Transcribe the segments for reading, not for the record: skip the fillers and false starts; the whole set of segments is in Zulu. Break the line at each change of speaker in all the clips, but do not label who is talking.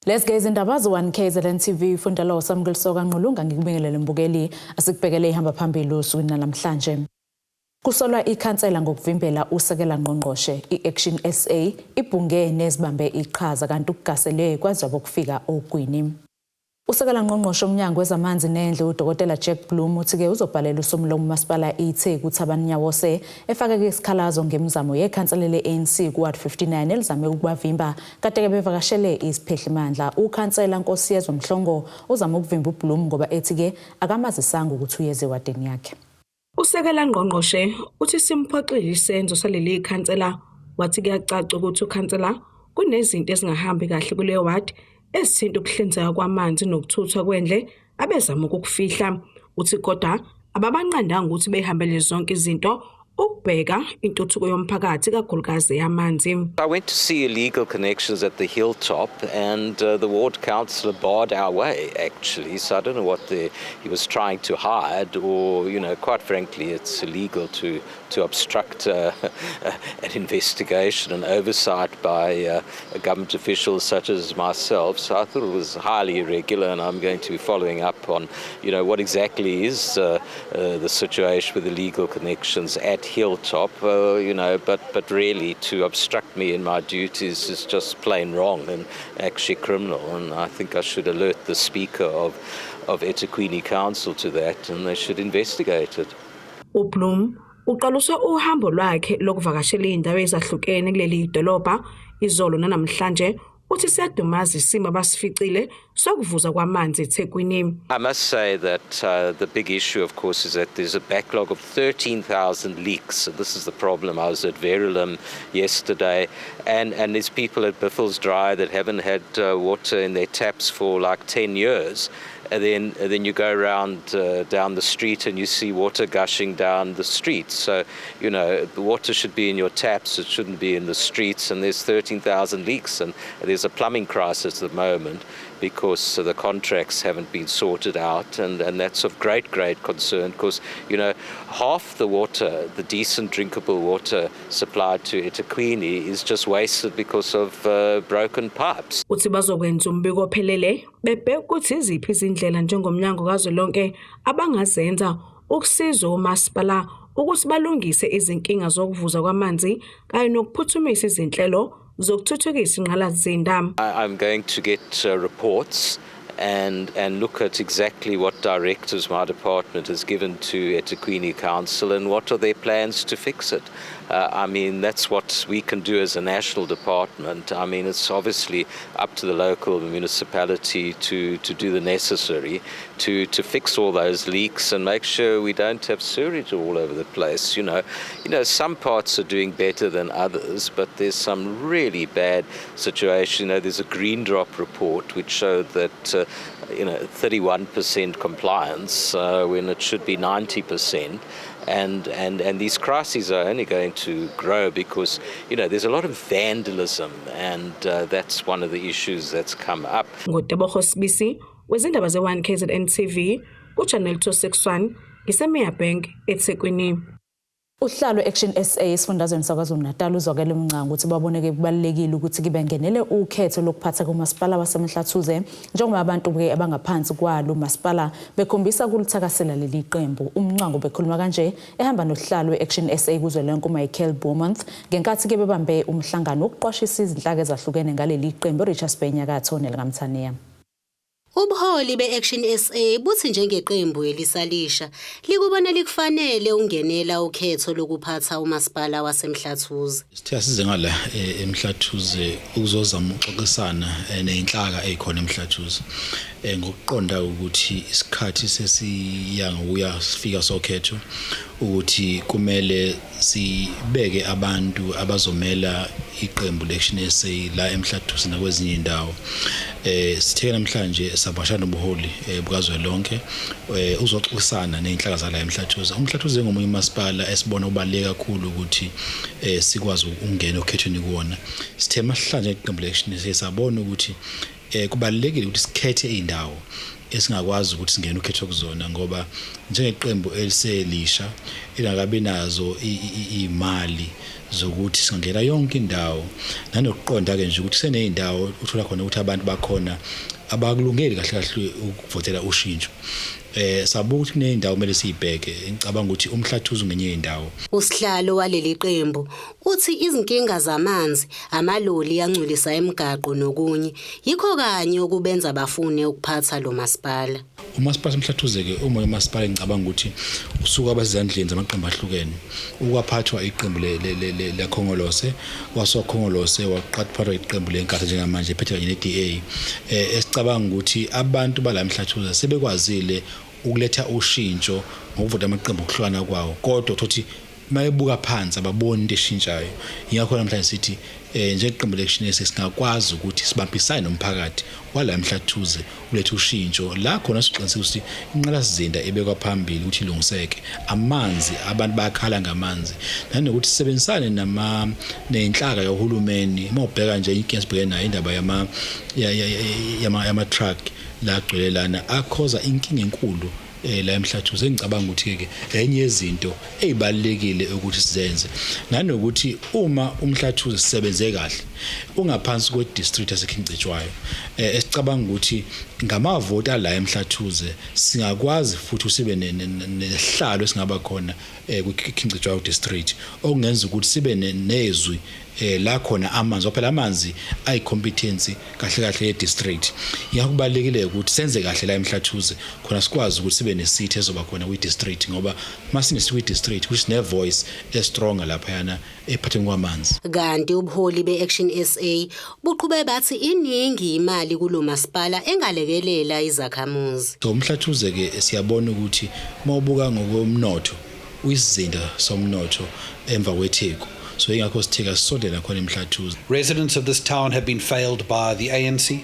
Lezi ke izindaba ze-1 KZN TV fundalo Samukelisoka Nqulunga, ngikubingelele mbukeli. Asikubhekele ihamba phambili osukwini namhlanje. Kusolwa ikhansela ngokuvimbela usekela ngqongqoshe. I-Action SA ibhunge nezibambe iqhaza, kanti ukugasele kwaziwa bokufika ogwini. Usekela ngqongqoshe umnyango wezamanzi nendle, uDokotela Jack Bloom, uthi-ke uzobhalela usomlomo umasipala iTheku, uThabani Nyawose, efake-ke isikhalazo ngemizamo yekhansela le-ANC ku-ward 59 elizame ukubavimba kade-ke bevakashele isiphehlimandla. Ukhansela Nkosiyezwe Mhlongo uzama ukuvimba uBloom ngoba ethi-ke akamazisanga ukuthi uyeze ewadini yakhe.
Usekela ngqongqoshe uthi simphoxile isenzo saleli khansela, wathi kuyacaca ukuthi ukhansela kunezinto ezingahambi kahle kuleyo ward ezithinta ukuhlinzeka kwamanzi nokuthuthwa kwendle abezama ukukufihla. Uthi kodwa ababanqandanga ukuthi behambele zonke izinto ukubheka intuthuko yomphakathi, kakhulukazi yamanzi.
I went to see illegal connections at the hilltop, and the ward councillor barred our way, actually. So I don't know what he was trying to hide, or, quite frankly, it's illegal to obstruct an investigation and oversight by government officials such as myself. So I thought it was highly irregular, and I'm going to be following up on what exactly is the situation with illegal connections at Hilltop, but really to obstruct me in my duties is just plain wrong and actually criminal. And I think I should alert the Speaker of eThekwini Council to that, and they should investigate it.
uBloom uqaluswe uhambo lwakhe lokuvakashela izindawo ezahlukene kuleli dolobha izolo nanamhlanje. Uthi siyadumaza isimo abasificile sokuvuza kwamanzi eThekwini.
I must say that the big issue, of course, is that there's a backlog of 13,000 leaks. And this is the problem. I was at Verulam yesterday, and there's people at Buffelsdraai that haven't had water in their taps for like 10 years. And then you go around down the street and you see water gushing down the street. So, the water should be in your taps, it shouldn't be in the streets. And there's 13,000 leaks, and there's a plumbing crisis at the moment because the contracts haven't been sorted out. And that's of great, great concern because, half the water, the decent drinkable water supplied to eThekwini, is just wasted because of broken pipes.
Uthi bazokwenza umbiko ophelele bebheka ukuthi iziphi izindlela njengomnyango kazwelonke abangazenza ukusiza omasipala ukuthi balungise izinkinga zokuvuza kwamanzi kanye nokuphuthumisa izinhlelo zokuthuthukisa ingqalasizinda.
I'm going to get reports and look at exactly what directives my department has given to eThekwini Council and what are their plans to fix it. I mean, that's what we can do as a national department. I mean, it's obviously up to the local municipality to do the necessary to fix all those leaks and make sure we don't have sewage all over the place. Some parts are doing better than others, but there's some really bad situation. There's a Green Drop report which showed that 31% compliance when it should be 90%. And these crises are only going to grow because there's a lot of vandalism, and that's one of the issues that's come up.
NguTebogo Sibisi wezindaba ze-1 KZN TV ku-Channel 261 ngiseMerebank, eThekwini.
Uhlalo Action SA esifundazweni saKwaZulu-Natal uzwakele umncango ukuthi baboneke kubalulekile ukuthi kibe ngenele ukhetho lokuphatha kumasipala waseMhlathuze, njengoba abantu-ke abangaphansi kwalo masipala bekhombisa kulithakasela leli qembu. Umncwango bekhuluma kanje ehamba nohlalo we-Action SA kuzwelonke, uMichael Beaumont, ngenkathi-ke bebambe umhlangano wokuqwashisa izinhlaka ezahlukene ngaleli qembu eRichards Bay, nyakatho nelikaMthaniya.
Ubuholi be-Action SA buthi njengeqembu elisalisha likubona likufanele ungenela ukhetho lokuphatha umasipala waseMhlathuze.
Sithe size ngala eMhlathuze ukuzozama ukuxoxisana nezinhlaka ezikhona eMhlathuze ngokuqonda ukuthi isikhathi sesiya ngokuya sifika sokhetho, ukuthi kumele sibeke abantu abazomela iqembu le-Action SA la eMhlathuze nakwezinye indawo. Sithe namhlanje sabashana nobuholi bukazwelonke uzoxoxisana nezinhlaka zala eMhlathuze. UMhlathuze ngomunye umasipala esibona ubaluleke kakhulu ukuthi sikwazi ukungena okhethweni kuwona. Sithe masihlanje iqembu le-Action SA sabona ukuthi Kubalulekile ukuthi sikhethe indawo esingakwazi ukuthi singene ukhetho kuzona, ngoba njengeqembu eliselisha elingakabi nazo imali zokuthi singangena yonke indawo, nanokuqonda ke nje ukuthi seneyindawo uthola khona ukuthi abantu bakhona abakulungeli kahle kahle ukuvotela ushintsho. Sabuka ukuthi kuneyindawo kumele siyibheke. Ngicabanga ukuthi uMhlathuze ngenye indawo.
Usihlalo waleli qembu uthi izinkinga zamanzi, amaloli angcolisa imigaqo nokunye yikho kanye okubenza bafune ukuphatha lo masipala.
Umasipala uMhlathuze ke, uma umasipala, ngicabanga ukuthi usuka abasezandleni zamaqembu ahlukene. Ukwaphathwa iqembu leKhongolose, wasoKhongolose waqaphathwa iqembu leNkatha, njengamanje ephethe kanye ne-DA. Esicabanga ukuthi abantu bala eMhlathuze sebekwazile ukuletha ushintsho ngokuvota amaqembu okuhlukana kwawo, kodwa uthothi mayebuka phansi ababoni into eshintshayo. Ingakho namhlanje sithi njengeqembu le-Action SA singakwazi ukuthi sibambisane nomphakathi wala eMhlathuze ulethe ushintsho la khona, siqiniseka ukuthi inqalasizinda ibekwa phambili ukuthi ilungiseke, amanzi, abantu bayakhala ngamanzi, nanokuthi sisebenzisane nama nenhlaka yohulumeni. Uma ubheka nje inkinga sibhekene nayo, indaba yama truck la agcwele lana akhoza inkinga enkulu la eMhlathuze. Ngicabanga ukuthi ke enye yezinto ezibalulekile ukuthi sizenze, nanokuthi uma uMhlathuze sisebenze kahle ungaphansi kwe district yaseKing Cetshwayo, esicabanga ukuthi ngamavoti ala eMhlathuze singakwazi futhi usibe nesihlalo esingaba khona ku King Cetshwayo district, okungenza ukuthi sibe nezwi la khona amanzi, phela amanzi ayicompetence kahle kahle ye district. Iyakubalekile ukuthi senze kahle la eMhlathuze khona sikwazi ukuthi sibe neseat ezoba khona kwi district, ngoba masine kwi district kusho sine voice e-strong lapha yana ephatheni kwamanzi.
Kanti ubuholi be-Action SA buqhube bathi iningi imali kulo masipala engalekelela izakhamuzi.
So uMhlathuze ke siyabona ukuthi mawubuka ngokomnotho uyisizinda somnotho emva kweTheku, so ingakho sithika sisondela khona eMhlathuze.
Residents of this town have been failed by the ANC,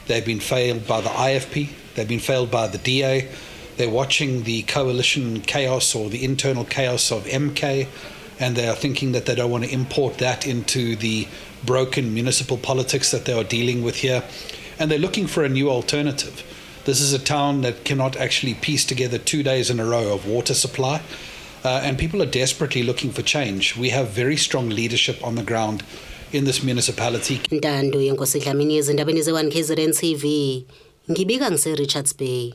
they've been failed by the IFP, they've been failed by the DA. They're watching the coalition chaos or the internal chaos of MK, and they are thinking that they don't want to import that into the broken municipal politics that they are dealing with here. And they're looking for a new alternative. This is a town that cannot actually piece together 2 days in a row of water supply. And people are desperately looking for change. We have very strong leadership on the ground in this municipality.
Ntando Yenkosi Dlamini, ezindabeni ze-1 KZN TV. Ngibika ngise Richards Bay.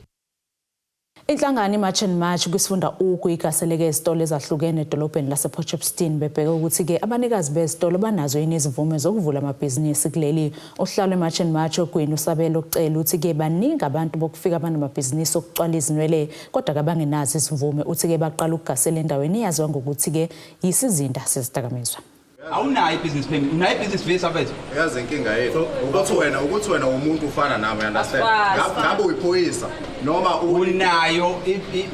Inhlangano iMarch and March kwisifunda Ugu igaseleke ezitolo ezahlukene edolobheni lasePort Shepstone, bebheke ukuthi-ke abanikazi bezitolo banazo yini izimvume zokuvula amabhizinisi kuleli. Uhlalo iMarch and March ogwini uSabelo Cele uthi-ke baningi abantu bokufika abanamabhizinisi okucwala izinwele kodwa kabangenazo izimvume. Uthi-ke baqala ukugasela endaweni eyaziwa ngokuthi-ke yisizinda sezidakamizwa.
Awunayo i-business permit, unayo i-business visa, mfethu.
Yazi inkinga yethu ukuthi wena umuntu ufana nami, understand? Ngabe uyiphoyisa noma
Unayo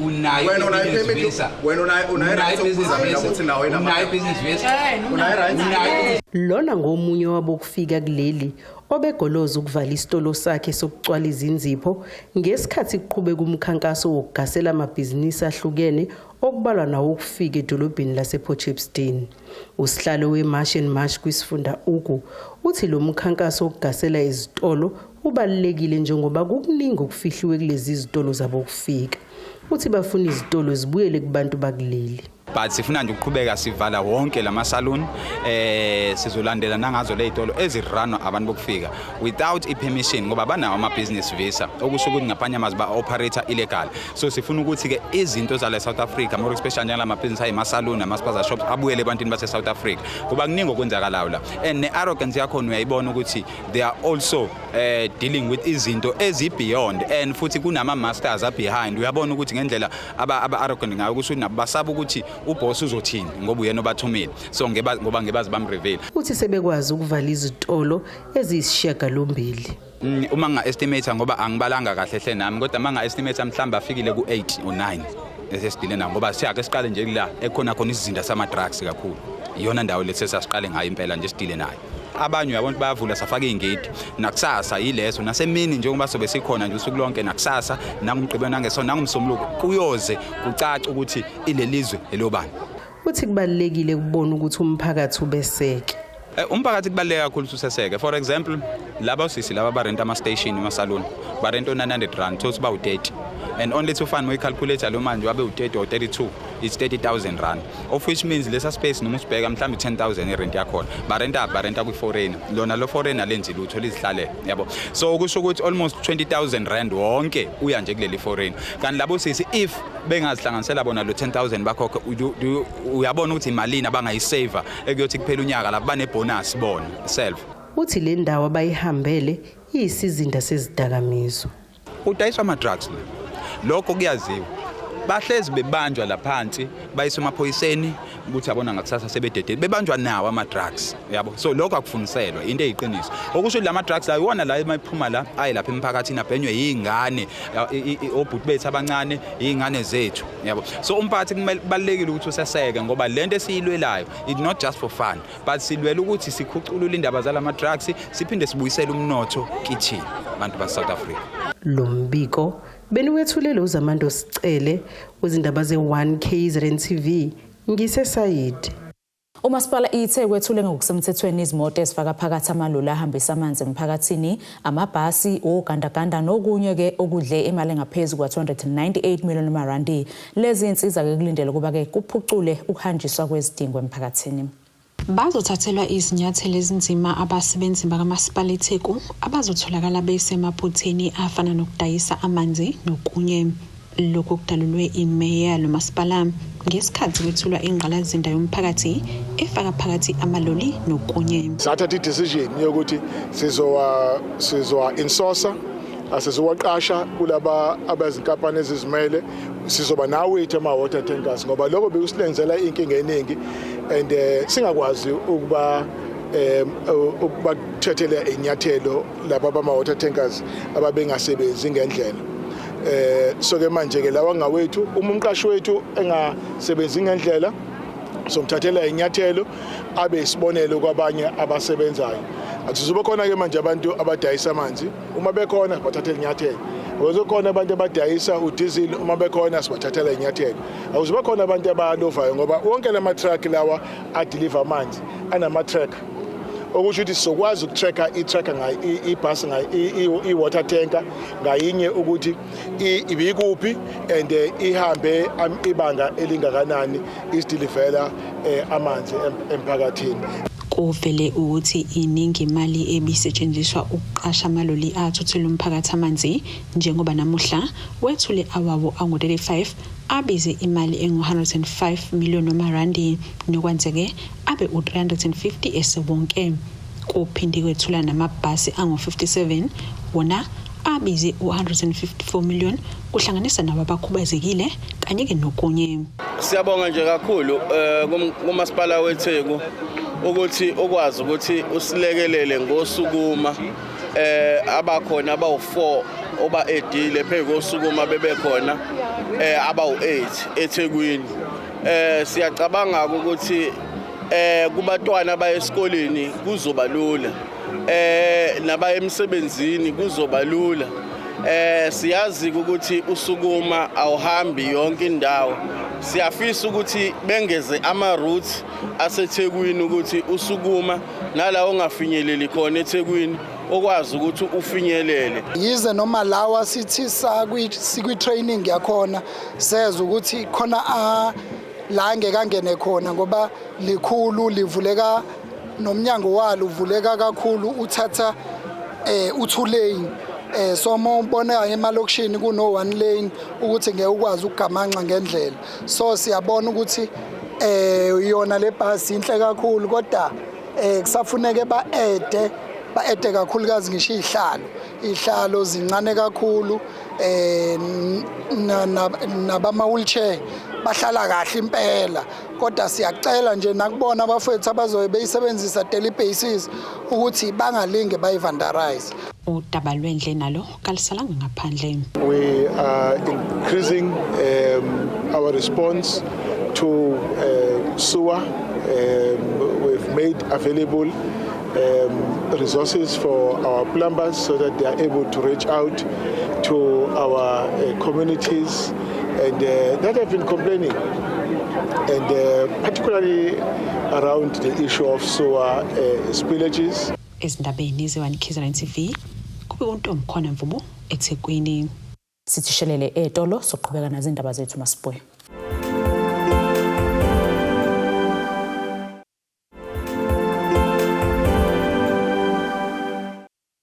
unayo
Wena unayo
i-business
permit?
visa.
Wena unayo right
i-business
yokubuza mina
visa.
ukuthi nawe
Unayo i-business visa?
Unayo right?
Unayo.
Lona ngomunye wabokufika kuleli obegoloza ukuvala isitolo sakhe sokucwala izinzipho ngesikhathi kuqhubeka umkhankaso wokugasela amabhizinisi ahlukene okubalwa nawo ukufika edolobheni lasePort Shepstone. Usihlalo weMarch and March kwisifunda Ugu uthi lo mkhankaso wokugasela izitolo ubalulekile njengoba kukuningi okufihliwe kulezi zitolo zabokufika. Uthi bafuna izitolo zibuyele kubantu bakuleli.
But sifuna nje ukuqhubeka sivala wonke lama salon, sizolandela nangazo lezitolo ezirunwa abantu bokufika without i-permission, ngoba banawo ama business visa, okusho ukuthi ngapanye amazwi ba operate illegal. So sifuna ukuthi ke izinto zala South Africa, more especially njengalama business ayima salon, ama spaza shops, abuyele ebantwini base South Africa, ngoba kuningi okwenzakalayo la, and ne arrogance yakhona uyayibona ukuthi they are also dealing with izinto ezi beyond, and futhi kunama masters are behind. Uyabona ukuthi ngendlela aba arrogant ngayo, kusho ukuthi nabo basaba ukuthi uboss uzothini, ngoba uyena obathumile, so ngeba ngoba ngebazi bamreveal.
Uthi sebekwazi ukuvala izitolo eziyisishiyagalombili.
Uma nga-estimate, ngoba angibalanga kahle hle nami, kodwa uma nga-estimate mhlawumbe afikile ku-8 or 9 esesidile nawo, ngoba siyake siqale nje kula ekhona khona isizinda sama-drugs kakhulu, iyona ndawo lesi esasiqale ngayo impela nje sidile nayo. Abanye uyabona ukuthi bayavula, safaka iy'ngidi. Nakusasa yileso, nasemini njengoba sobe sikhona nje usuku lonke nakusasa, nangumgqibelo, nangesonto, nangumsombuluko, kuyoze kucace ukuthi ilelizwe elobani.
Uthi kubalulekile ukubona ukuthi umphakathi ubeseke.
Umphakathi kubaluleke kakhulu ukuthi useseke. For example, laba osisi laba barenta ama-station emasaluni, barenta o-900 rand, thothi bawu-30, and only to find moyi-calculate lo manje wabe u-30 or 32, it's 30,000 rand, of which means lesa space noma usibheka mhlawumbe 10,000 irent yakhona. Barenta, barenta kwi-foreigner, lona lo foreigner lenzi lutho, lizihlalele, yabo. So kusho ukuthi almost 20,000 rand wonke uya nje kuleli foreigner, kanti labo sisi if bengazihlanganisela bona lo 10,000 bakhokhe, uyabona ukuthi imalini abangayisave ekuyothi kuphela unyaka lapho bane-bonus bona self.
Uthi le ndawo abayihambele iyisizinda sezidakamizwa.
Udayiswa ama-drugs la, lokho kuyaziwa. Bahlezi bebanjwa laphansi, bayiswa emaphoyiseni ukuthi yabona ngakusasa sebededele bebanjwa nawo ama-drugs, yabo. So lokho akufuniselwa, into eyiqiniso. Okusho ukuthi lama-drugs ayiwona la emaphuma la aye lapha emphakathini abhenywe yiy'ngane, obhuti bethu abancane, iy'ngane zethu, yabo. So umphakathi kumele, kubalulekile ukuthi useseke, ngoba lento esiyilwelayo, it's not just for fun, but silwela ukuthi sikhuculule indaba zalama-drugs, siphinde sibuyisele umnotho kithina bantu base-South Africa.
Lo mbiko beniwethulele uZamando Sicele wezindaba ze-1 KZN TV ngiseSayidi.
Umasipala iTheku wethule ngokusemthethweni izimoto ezifaka phakathi amaloli ahambisa amanzi emphakathini, amabhasi, ogandaganda nokunye-ke okudle imali engaphezu kwa-298 million amarandi. Lezi insiza-ke kulindele ukuba-ke kuphucule ukuhanjiswa kwezidingo emphakathini.
Bazothathelwa izinyathelo ezinzima abasebenzi bakamasipala eTheku abazotholakala besemaphutheni afana nokudayisa amanzi nokunye. Lokhu kudalulwe imeya lomasipala ngesikhathi kwethulwa ingqalasizinda yomphakathi efaka phakathi amaloli nokunye.
Sathatha i-decision yokuthi sizowa insourca, asizowaqasha kulaba abazinkampani ezizimele, sizoba nawethu ama-water tankers, ngoba lokho bekusilenzela inkinga eningi and singakwazi ukuba ukubathethela inyathelo laba bama-water tankers ababengasebenzi ngendlela. So ke manje ke lawa ngawethu. Uma umqashi wethu engasebenzi ngendlela, somthathela inyathelo, abe isibonelo kwabanye abasebenzayo. Akuzoba khona ke manje abantu abadayisa amanzi, uma bekhona sibathathela inyathelo. Akuzokhona abantu abadayisa udizili, uma bekhona sibathathela inyathelo. Akuzoba khona abantu abalovayo, ngoba wonke lama truck lawa adeliver amanzi anama-tracker, okusho ukuthi sizokwazi ukutracka i-tracker ibhasi, i-water tanker ngayinye ukuthi ibikuphi and ihambe ibanga elingakanani isidelivela amanzi emphakathini.
Kuvele ukuthi iningi imali ebisetshenziswa ukuqasha amaloli athuthela umphakathi amanzi, njengoba namuhla wethule awawo angu-35 abize imali engu-105 million wamarandi, nokwenzeke abe u-350 esewonke. Kuphinde kwethula namabhasi angu-57, wona abize u-154 million, kuhlanganisa nabo abakhubazekile kanye-ke nokunye.
Siyabonga nje kakhulu kumasipala weTheku ukuthi ukwazi ukuthi usilekelele ngosukuma abakhona abawu4 oba edile phezu kosukuma bebekhona abawu8 eThekwini. Siyacabanga ukuthi kubatwana abaye esikoleni kuzoba lula, nabaye emsebenzini kuzoba lula. Siyazi ukuthi usukuma awuhambi yonke indawo. Siyafisa ukuthi bengeze ama routes aseThekwini, ukuthi usukuma nala ongafinyeleli khona eThekwini okwazi ukuthi ufinyelele.
Yize noma lawa sithi sikwi-training yakhona, sezwa ukuthi khona a la ngeke angene khona ngoba likhulu, livuleka nomnyango walo uvuleka kakhulu, uthatha u2 lane. So uma ubona emalokishini kuno one lane ukuthi ngeke ukwazi ukugamanxa ngendlela. So siyabona ukuthi yona le bus inhle kakhulu, kodwa kusafuneke ba-adde kakhulukazi, ngisho izihlalo zincane kakhulu, nabama wheelchair bahlala kahle impela. Kodwa siyacela nje nakubona abafowethu abazobe beyisebenzisa daily basis ukuthi bangalinge bayivandalize.
Udaba lwendle nalo kalisalanga ngaphandle.
We are increasing our response to sewer. We've made available resources for our plumbers so that they are able to reach out to our communities and that have been complaining. And particularly around the issue of sewer spillages.
Ezindabeni ze-1 KZN TV kube uNtomkhona Mvubu eThekwini.
Sithi shelele etolo soqhubeka nazindaba zethu masibuye.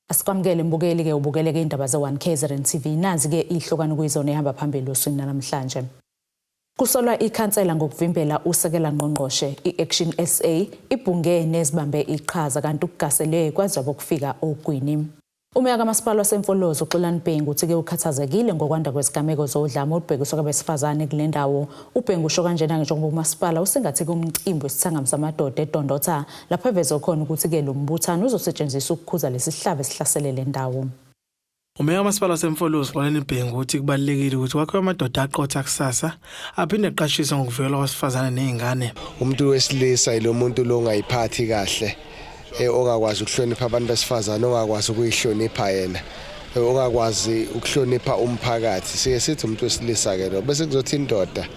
Asikwamukele mbukeli ke ubukele ke indaba ze-1 KZN TV. Nazi ke ihlokano kuyizona ehamba phambili osukwini namhlanje. Kusolwa ikhansela ngokuvimbela usekela ngqongqoshe i-Action SA ibhunge nezibambe iqhaza kanti ukugasele kwaziwa bokufika ogwini. Umeya kamasipala waseMfolozi uXolani Bhengu uthi ke ukhathazekile ngokwanda kwezigameko zodlame olubhekiswa kwabesifazane kule ndawo. UBhengu usho kanjena njengoba umasipala usingathe umcimbi wesithangami samadoda eDondotha lapho eveze khona ukuthi ke lo mbuthano uzosetshenziswa ukukhuza lesi sihlava esihlasele le ndawo.
Umeya kamasipala waseMfolozi Xolani Bhengu uthi kubalulekile ukuthi kwakhiwe amadoda aqotha kusasa aphinde aqashiswe ngokuvikelwa kwabesifazane nezingane.
Umuntu wesilisa ilo muntu lo ongayiphathi kahle, ongakwazi ukuhlonipha abantu besifazane, ongakwazi ukuyihlonipha yena, ongakwazi ukuhlonipha umphakathi. Siye sithi umuntu wesilisa ke lo. Bese kuzothi indoda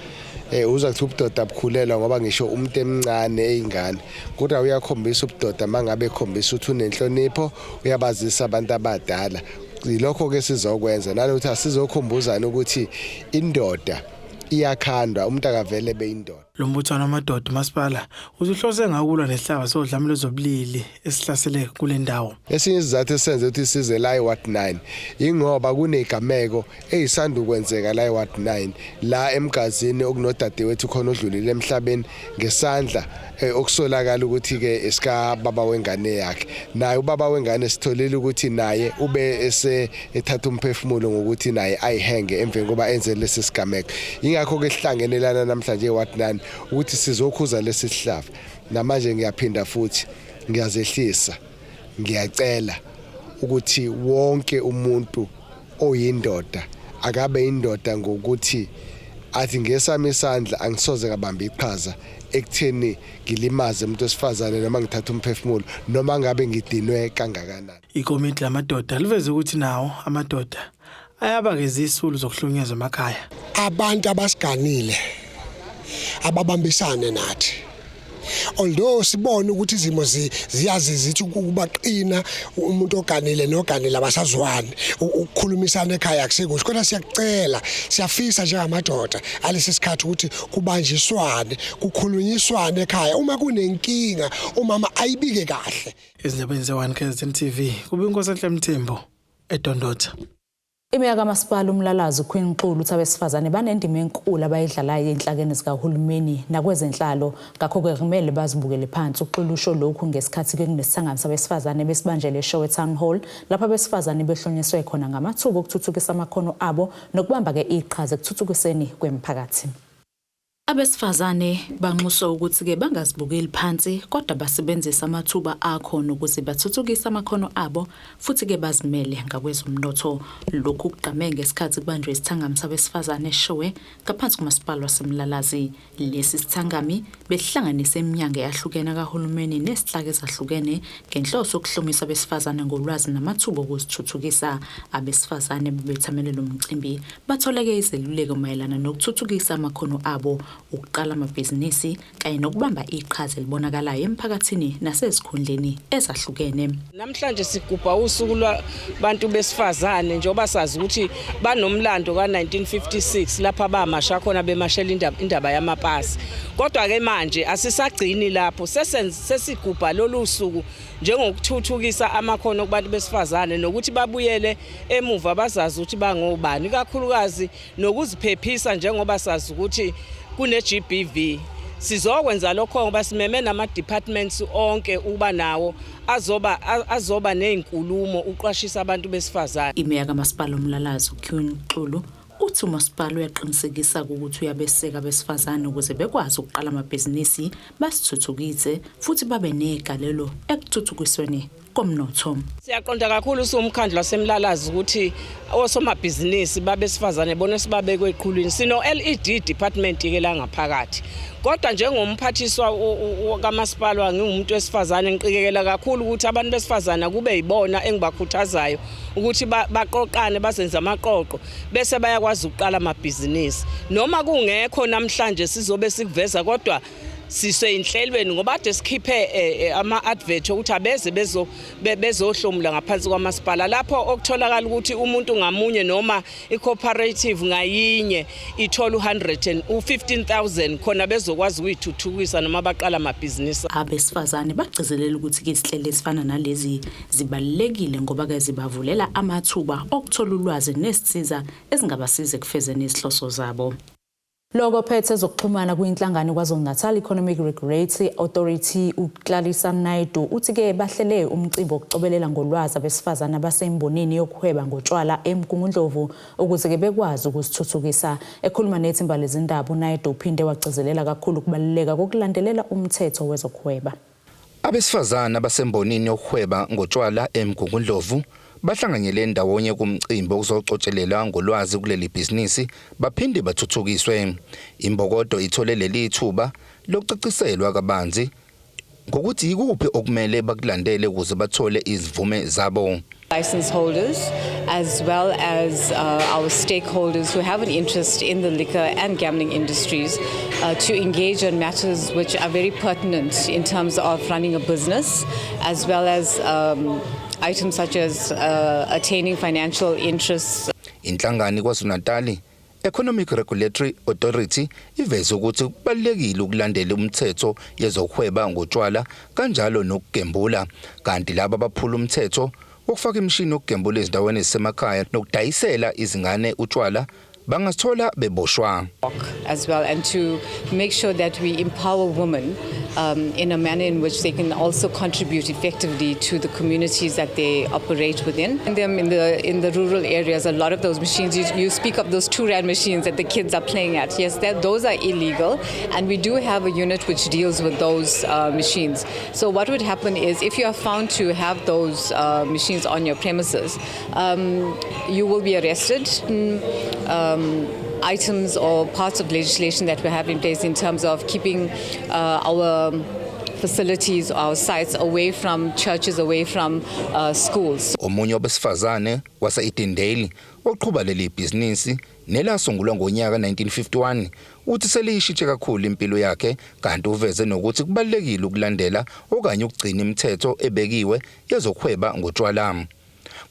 uza kuthi ubudoda bukhulelwa ngoba ngisho umuntu emncane eyingane, kodwa uyakhombisa ubudoda mangabe ekhombisa ukuthi unenhlonipho, uyabazisa abantu abadala. Yilokho ke sizokwenza nalokuthi asizokhumbuzana ukuthi indoda iyakhandwa, umuntu akavele beyindoda.
Lo mbuthano wamadoda umasipala usuhlose ngakulwa nesihlava sodlame lwezobulili esihlasele kule ndawo.
Esinye isizathu esenze ukuthi size la eWard 9 ingoba kunegameko eyisanda ukwenzeka la eWard 9 la emgazini okunodadewethu khona odlulile emhlabeni ngesandla okusolakala ukuthi ke esika baba wengane yakhe. Naye ubaba wengane sitholile ukuthi naye ube ese ethatha umphefumulo ngokuthi naye ayihenge emveni koba enze lesi sigameko. Ingakho ke sihlangenelana namhlanje eWard 9 ukuthi sizokhuza lesi sihlava. Namanje ngiyaphinda futhi ngiyazehlisa, ngiyacela ukuthi wonke umuntu oyindoda akabe indoda ngokuthi athi ngesami isandla angisoze ngabamba iqhaza ekutheni ngilimaze umuntu wesifazane noma ngithathe umphefumulo noma ngabe ngidinwe kangakanani.
Ikomiti lamadoda liveze ukuthi nawo amadoda ayaba ngezisulu zokuhlukunyezwa emakhaya.
Abantu abasiganile ababambisane nathi, although sibone ukuthi izimo ziyazi zithi ukubaqina, umuntu oganile noganile abasazwani, ukukhulumisana ekhaya akusekuhle, kodwa siyakucela, siyafisa njengamadoda alesi sikhathi ukuthi kubanjiswane, kukhulunyiswane ekhaya. Uma kunenkinga umama ayibike kahle.
Ezindabeni ze-1 KZN TV kube iNkosi Mthembu eDondotha.
Imeya kamasipala uMlalazi Queen Xulu uthi abesifazane banendima enkulu abayidlalayo enhlakeni zikahulumeni nakwezenhlalo, ngakho-ke kumele bazibukele phansi. UXulu usho lokhu ngesikhathi kunesithangami sabesifazane besibanjele eShowe Town Hall lapho abesifazane behlonyiswe khona ngamathuba okuthuthukisa amakhono abo nokubamba-ke iqhaza ekuthuthukiseni kwemiphakathi. Abesifazane banxuswa ukuthi-ke bangazibukeli phansi kodwa basebenzise amathuba akhona ukuze bathuthukise amakhono abo futhi-ke bazimele ngakwezomnotho. Lokhu kugqame ngesikhathi kubanjwe isithangami sabesifazane eShowe ngaphansi komasipala waseMlalazi. Lesi sithangami besihlanganise iminyango eyahlukene kahulumeni nezinhlaka ezahlukene ngenhloso yokuhlomisa abesifazane ngolwazi namathuba okuzithuthukisa. Abesifazane bebethamele lo mcimbi batholeke izeluleko mayelana nokuthuthukisa amakhono abo, ukuqala amabhizinisi kanye nokubamba iqhaza elibonakalayo emphakathini nasezikhundleni ezahlukene.
Namhlanje sigubha usuku lwabantu besifazane njengoba sazi ukuthi banomlando ka-1956 lapha bamasha khona bemashela indaba yamapasi. Kodwa ke manje asisagcini lapho, sesigubha lolu suku njengokuthuthukisa amakhono kubantu besifazane nokuthi babuyele emuva bazazi ukuthi bangobani, kakhulukazi nokuziphephisa njengoba sazi ukuthi kune-GBV. Sizokwenza lokho ngoba simeme nama-departments onke ukuba nawo azoba nezinkulumo uqwashisa abantu besifazane.
Imeya kamasipala uMlalazi uQueen Xulu uthi umasipala uyaqinisekisa ukuthi uyabeseka abesifazane ukuze bekwazi ukuqala amabhizinisi, basithuthukise futhi babe negalelo ekuthuthukisweni komnotho.
Siyaqonda kakhulu siwumkhandlu waseMlalazi ukuthi osomabhizinisi babesifazane bona sibabekwe eqhulwini. Sino LED department ke la ngaphakathi. Kodwa njengomphathiswa kamasipala, ngingumuntu wesifazane, ngiqikekela kakhulu ukuthi abantu besifazana kube yibona engibakhuthazayo ukuthi baqoqane, bazenze amaqoqo, bese bayakwazi ukuqala amabhizinisi. Noma kungekho namhlanje sizobe sikuveza, kodwa siseyinhlelweni ngoba ade sikhiphe ama-advert ukuthi abeze bezohlomula ngaphansi kwamasipala, lapho okutholakala ukuthi umuntu ngamunye noma i-cooperative ngayinye ithola u-100 and u-15,000 khona bezokwazi ukuyithuthukisa noma baqala amabhizinisi.
Abesifazane bagcizelela ukuthi-ke izinhlelo ezifana nalezi zibalulekile ngoba-ke zibavulela amathuba okuthola ulwazi nezinsiza ezingabasiza ekufezeni izihloso zabo. Loko ophethe ezokuxhumana kwinhlangano KwaZulu-Natal Economic Regulatory Authority, uClarissa Naidu, uthi-ke bahlele umcimbi wokucobelela ngolwazi abesifazane abasembonini yokuhweba ngotshwala eMgungundlovu ukuze-ke bekwazi ukuzithuthukisa. Ekhuluma nethimba lezindaba, uNaidu uphinde wagcizelela kakhulu ukubaluleka kokulandelela umthetho wezokuhweba.
Abesifazane abasembonini yokuhweba ngotshwala eMgungundlovu bahlanganyele ndawonye kumcimbi okuzocotshelelwa ngolwazi kuleli bhizinisi baphinde bathuthukiswe. Imbokodo ithole leli thuba lokucaciselwa kabanzi ngokuthi yikuphi okumele bakulandele ukuze bathole izivume zabo.
License holders as well as our stakeholders who have an interest in the liquor and gambling industries to engage on matters which are very pertinent in terms of running a business, as well as items such as attaining financial interests.
Inhlangano KwaZulu-Natal Economic Regulatory Authority iveze ukuthi kubalulekile ukulandela umthetho yezokuhweba ngotshwala kanjalo nokugembula, kanti laba abaphula umthetho wokufaka imishini yokugembula ezindaweni ezisemakhaya nokudayisela izingane utshwala bangasithola beboshwa.
As well, and to make sure that we empower women in a manner in which they can also contribute effectively to the communities that they operate within. And them in the rural areas, a lot of those machines, you speak of those 2 rand machines that the kids are playing at. Yes, those are illegal, and we do have a unit which deals with those machines. So what would happen is if you are found to have those machines on your premises, you will be arrested. Items or parts of legislation that we have in place in terms of keeping our facilities, our sites away from churches, away from schools.
Omunye wabesifazane wase-Edendale oqhuba leli bhizinisi nelasungulwa ngonyaka 1951 uthi seliyishintshe kakhulu impilo yakhe, kanti uveze nokuthi kubalulekile ukulandela okanye ukugcina imithetho ebekiwe yezokuhweba ngotshwala.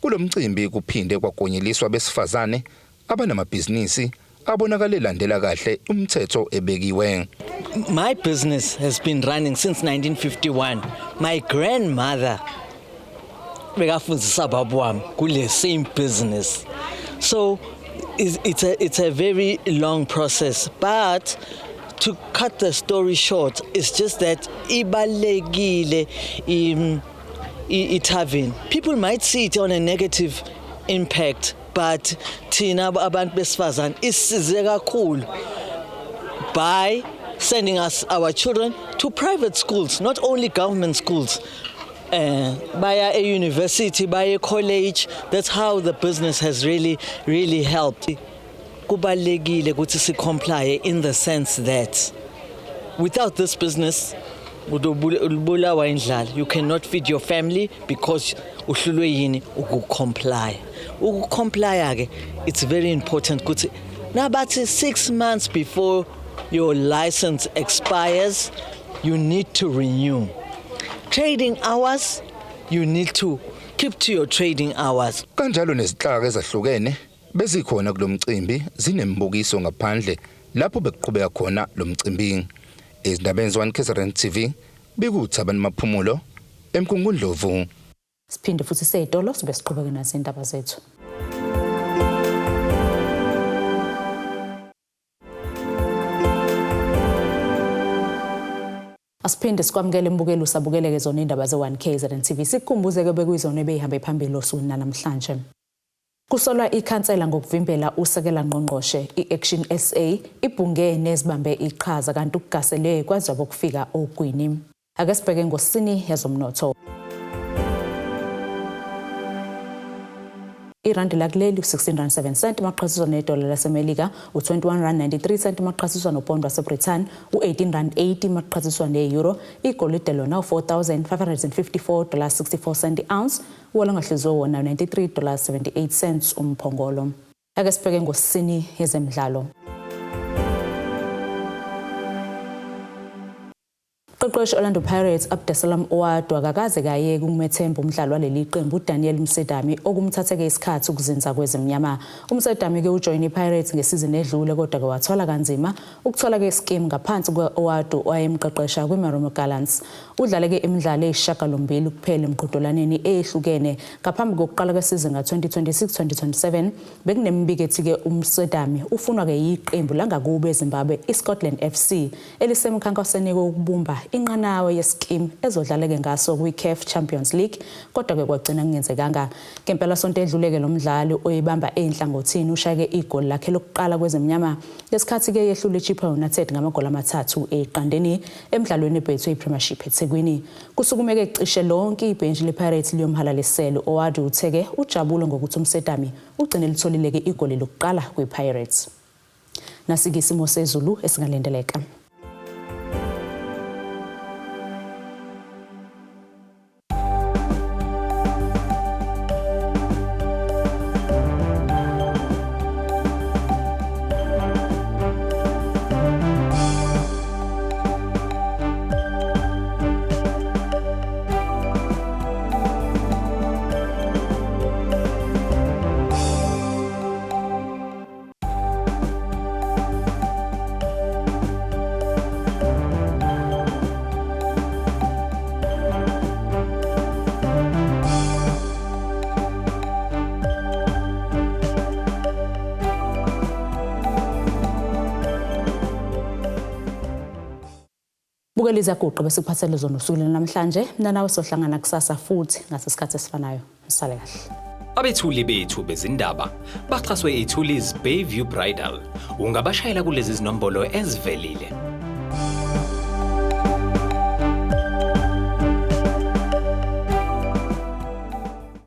Kulomcimbi kuphinde kwagonyeliswa besifazane abanamabhizinisi abonakale landela kahle umthetho ebekiwe.
My business has been running since 1951. My grandmother bekafundisa baba wami kule same business. So it's a very long process, but to cut the story short, it's just that ibalulekile i-tavern. People might see it on a negative impact, but thina abantu besifazane isisize kakhulu by sending us our children to private schools, not only government schools. Baya a university, baya college. That's how the business has really, really helped. Kubalulekile ukuthi si-comply in the sense that without this business, ubulawa indlala. You cannot feed your family because uhlulwe yini? Ukucomply. Ukucomply ke, it's very important ukuthi nabathi 6 months before your license expires, you need to renew. Trading hours, you need to keep to your trading hours.
Kanjalo nezinhlaka ezahlukene bezikhona kulomcimbi zinembukiso ngaphandle lapho bekuqhubeka khona lomcimbi. Ezindabeni ze-1 KZN TV, bekuThabani Maphumulo eMgungundlovu.
Siphinde futhi seyitolo sibe siqhubeke nazo indaba zethu. Asiphinde sikwamukele mbukeli usabukeleke zona indaba ze-1 KZN TV. Sikukhumbuze-ke bekuyizona ebeyihambe phambili osukwini namhlanje. Kusolwa ikhansela ngokuvimbela usekela ngqongqoshe. I-Action SA ibhunge nezibambe iqhaza, kanti ukugasele kwaziwa bokufika ogwini. Ake sibheke ngosini yezomnotho. Irandi lakuleli u-16 rand 7 cent maqhathiswa nedola laseMelika, u-21 rand 93 cent maqhathiswa nopondo waseBrithani, u-18 rand 80 maqhathiswa ne-euro. Igolide lona u-4554 dollars 64 cent i-ounce, uwala ongahluziwe wona 93 dollars 78 cents umphongolo. Ake sibheke ngosini yezemidlalo. Umqeqeshi Orlando Pirates Abdeslam Ouaddou akakaze kayeke ukumethemba umdlali waleli qembu uDaniel Msedami, okumthatheke isikhathi ukuzinza kwezimnyama. UMsedami ke ujoyine iPirates ngesizini edlule, kodwa ke wathola kanzima ukuthola ke iskimu ngaphansi kwe-Ouaddou owayemqeqesha kwiMarumo Gallants. Udlale ke imidlalo eyisishiyagalombili kuphela emiqhudelwaneni eyehlukene ngaphambi kokuqala kwesizini ka-2026-2027. Bekunemibiko ethi ke uMsedami ufunwa ke yiqembu langakubo eZimbabwe iScottland FC, elisemkhankasweni wokubumba inqanawe yesikimu ezodlaleke ngaso kwi-CAF Champions League, kodwa-ke kwagcina kungenzekanga. Ngempela sonto edluleke lo mdlali oyibamba ey'nhlangothini ushayeke igoli lakhe lokuqala kwezemnyama ngesikhathi-ke yehlule iChippa United ngamagoli 3-0 emdlalweni eBetway Premiership eThekwini. Kusukumeke cishe lonke ibhentshi lePirates liyomhalalisela. Ouaddou uthe-ke ujabule ngokuthi uMsedami ugcine litholile-ke igoli lokuqala kwi-Pirates. Nasike isimo sezulu esingalindeleka. Bukela izaguqo besikuphathele zona usuku namhlanje. Mina nawe sohlangana kusasa futhi ngasesikhathi esifanayo. Nisale kahle.
Abethuli bethu bezindaba baxhaswe iThulis Bayview Bridal. Ungabashayela kulezi zinombolo ezivelile.